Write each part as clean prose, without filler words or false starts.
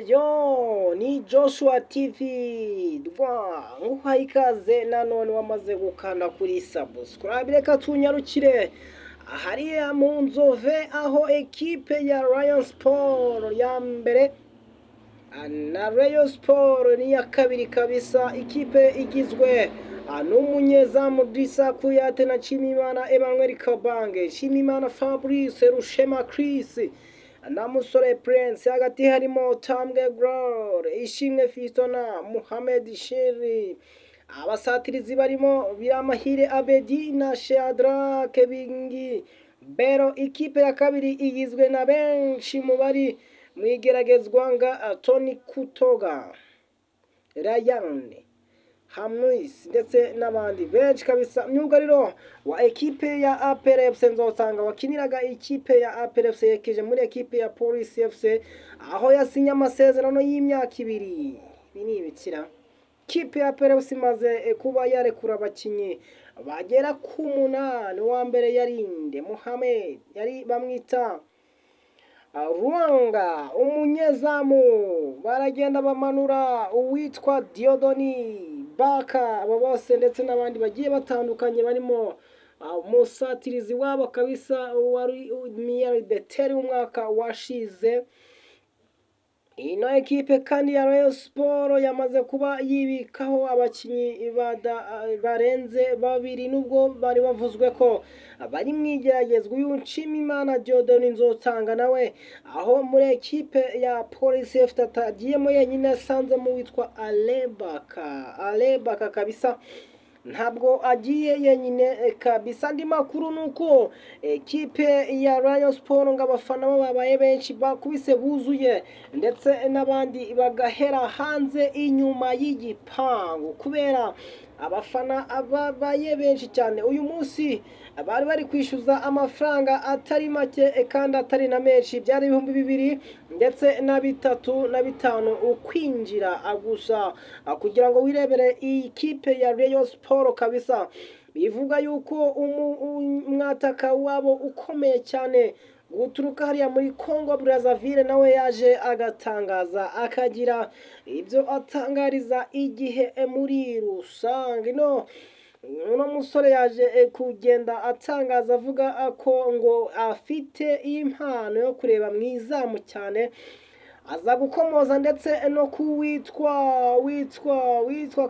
Yo, ni Joshua TV rwa, nkuhaye ikaze nanone wamaze gukanda kuri subscribe. Reka tunyarukire hariya mu Nzove, aho ekipe ya Rayon Sport ya mbere na Rayon Sport ni iya kabiri kabisa. Ikipe igizwe n'umunyezamu Drissa Kouyaté na Nshimiyimana Emmanuel Kabange, Nshimiyimana Fabrice, Rushema Chris na Musore Prince. Hagati harimo Tambwe Gloire, Ishimwe Fiston na Muhamed Sheri. Abasatirizi barimo Biramahire Abedi na Shadrack Bingi Bero. Ikipe ya kabiri igizwe na benshi mu bari mu igeragezwa nga Tony Kutoga, Ryan Hamis ndetse n'abandi benshi kabisa. Myugariro wa ekipe ya APR FC Nzotanga, wakiniraga ikipe ya APR FC, yerekeje muri ekipe ya Police FC, aho yasinye amasezerano y'imyaka 2. Ibi ni ibikira? Kipe ya APR FC imaze kuba yarekura abakinnyi bagera ku munani. Uwa mbere yarinde Muhamed, yari bamwita Ruanga, umunyezamu. Baragenda bamanura uwitwa Diodoni Baka. Abo bose ndetse n'abandi bagiye batandukanye barimo umusatirizi wabo kabisa wari Miyari Beteri w'umwaka washize. Ino ekipe kandi ya Rayon Sport yamaze kuba yibikaho abakinnyi barenze babiri, nubwo bari bavuzwe ko bari mu igeragezwa. Uyu Nshimiyimana Dieudonne Nzotanga nawe, aho muri ekipe ya Police FC atagiyemo yenyine, asanzemo witwa Alebaka. Alebaka kabisa ntabwo agiye yenyine kabisa. Andi makuru ni uko ekipe ya Rayon Sport ngo abafana bo babaye benshi, bakubise buzuye, ndetse n'abandi bagahera hanze inyuma y'igipangu kubera abafana babaye benshi cyane. Uyu munsi bari bari kwishyuza amafaranga atari make kandi atari na menshi, byari 2000 ndetse na bitatu na bitanu ukwinjira gusa kugira ngo wirebere iyi kipe ya Rayon Sport kabisa. Bivuga yuko umwataka wabo ukomeye cyane guturuka hariya muri Congo Brazzaville nawe yaje agatangaza, akagira ibyo atangariza Igihe muri rusange. No uno musore yaje kugenda atangaza avuga ko ngo afite impano yo kureba mu izamu cyane, aza gukomoza ndetse no ku witwa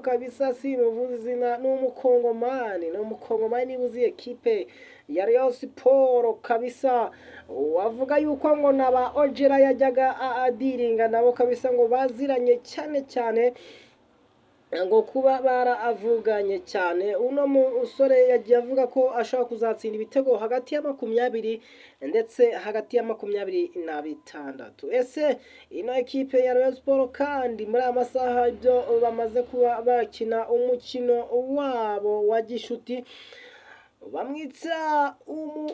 kabisa, simuvuze izina, ni umukongomani, ni umukongomani. Niba uzi ekipe ya Rayon Sport kabisa, wavuga yuko ngo na ba Ojera yajyaga adiringa nabo kabisa, ngo baziranye cyane cyane, ngo kuba baravuganye cyane. Uno musore yagiye avuga ko ashobora kuzatsinda ibitego hagati ya 20 ndetse hagati ya 26. Ese ino ekipe ya Rayon Sport kandi muri aya masaha ibyo bamaze kuba bakina umukino wabo wa gishuti, bamwita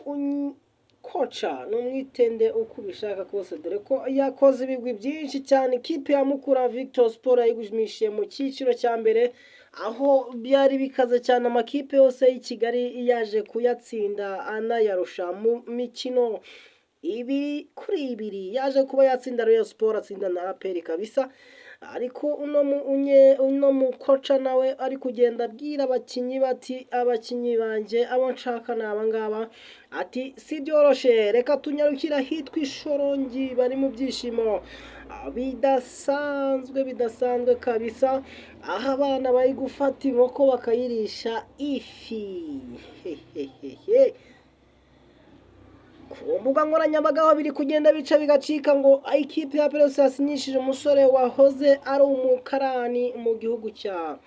umukoca ni umwitende uko ubishaka kose, dore ko yakoze ibigwi byinshi cyane. Ikipe ya Mukura Victor Sport yayigumishije mu cyiciro cya mbere, aho byari bikaze cyane, amakipe yose y'i Kigali yaje kuyatsinda anayarusha mu mikino 2-2. Yaje kuba yatsinda Rayon Sport, atsinda na APR kabisa. Ariko uno mukoca nawe ari kugenda abwira abakinnyi bati: "Abakinnyi banjye abo nshaka ni aba ngaba." Ati: "Si byoroshe." Reka tunyarukira ahitwa Ishorongi, bari mu byishimo bidasanzwe, bidasanzwe kabisa, aho abana bari gufata inkoko bakayirisha ifi. Hehehehe. Ku mbuga nkoranyambaga aho biri kugenda bica bigacika ngo ikipe ya APR yasinyishije umusore wahoze ari umukarani mu gihugu cya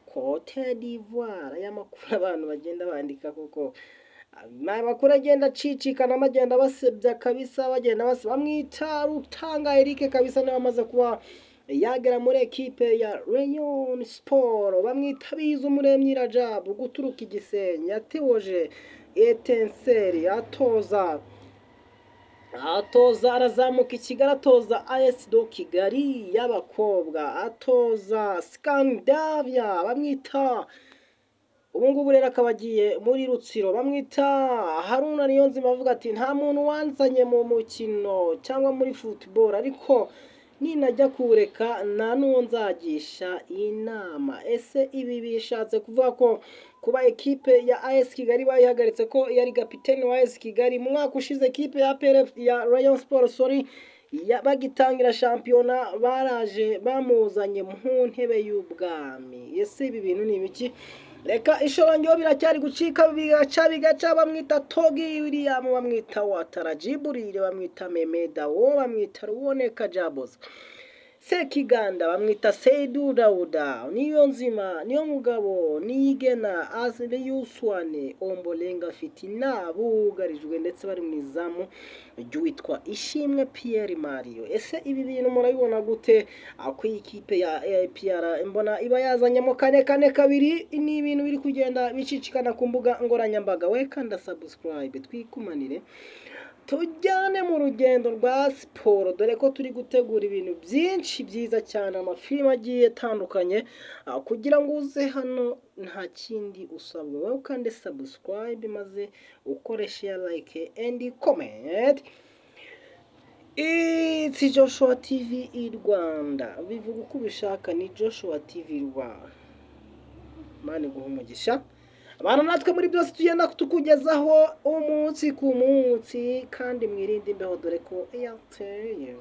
Cote d'Ivoire. Aya makuru abantu bagenda bandika koko, amakuru agenda acicikana, bagenda basebya kabisa, bagenda basebya. Bamwita Rutanga Eric kabisa, niwe amaze kuba yagera muri ekipe ya Rayon Sport. Bamwita Bizumuremyi Rajab guturuka Igisenyi, yatewoje Etincelle, atoza arazamuka i Kigali, atoza AS do Kigali y'abakobwa, atoza Scandinavia. Bamwita ubu ngubu rero akaba agiye muri Rutsiro. Bamwita Haruna Niyonzima, avuga ati: "Nta muntu wanzanye mu mukino cyangwa muri football, ariko Ninajya kuwureka nta n'uwo nzagisha inama. Ese ibi bishatse kuvuga ko kuba ekipe ya AS Kigali bayihagaritse, ko yari kapiteni wa AS Kigali mu mwaka ushize, ekipe ya APR, ya Rayon Sport, sorry, bagitangira shampiyona baraje bamuzanye mu ntebe y'ubwami? Ese ibi bintu ni ibiki? Reka ishorongero biracyari gucika, bigaca bigaca. Bamwita Togi William, bamwita Watara Jiburire, bamwita Memedawo, bamwita Ruboneka Jaboz Sekiganda, bamwita Seidu Dauda, niyo nzima, niyo mugabo, niyigena Asile, Yuswane Ombolenga Fitina, bugarijwe ndetse bari mu izamu ry'uwitwa Ishimwe Pierre Mario. Ese ibi bintu murabibona gute? Ako iyi kipe ya APR mbona iba yazanyemo 4-4-2. Ni ibintu biri kugenda bicicikana ku mbuga nkoranyambaga. We kanda subscribe, twikumanire, tujyane mu rugendo rwa siporo, dore ko turi gutegura ibintu byinshi byiza cyane, amafilime agiye atandukanye. Kugira ngo uze hano nta kindi usabwa, wowe ukande subscribe maze ukore share, like and comment. It's Joshua TV i Rwanda, bivuga uko ubishaka, ni Joshua TV Rwanda. Imana iguha umugisha. Abantu natwe muri byose tugenda tukugezaho umunsi ku munsi, kandi mwirinde imbeho dore ko yateye.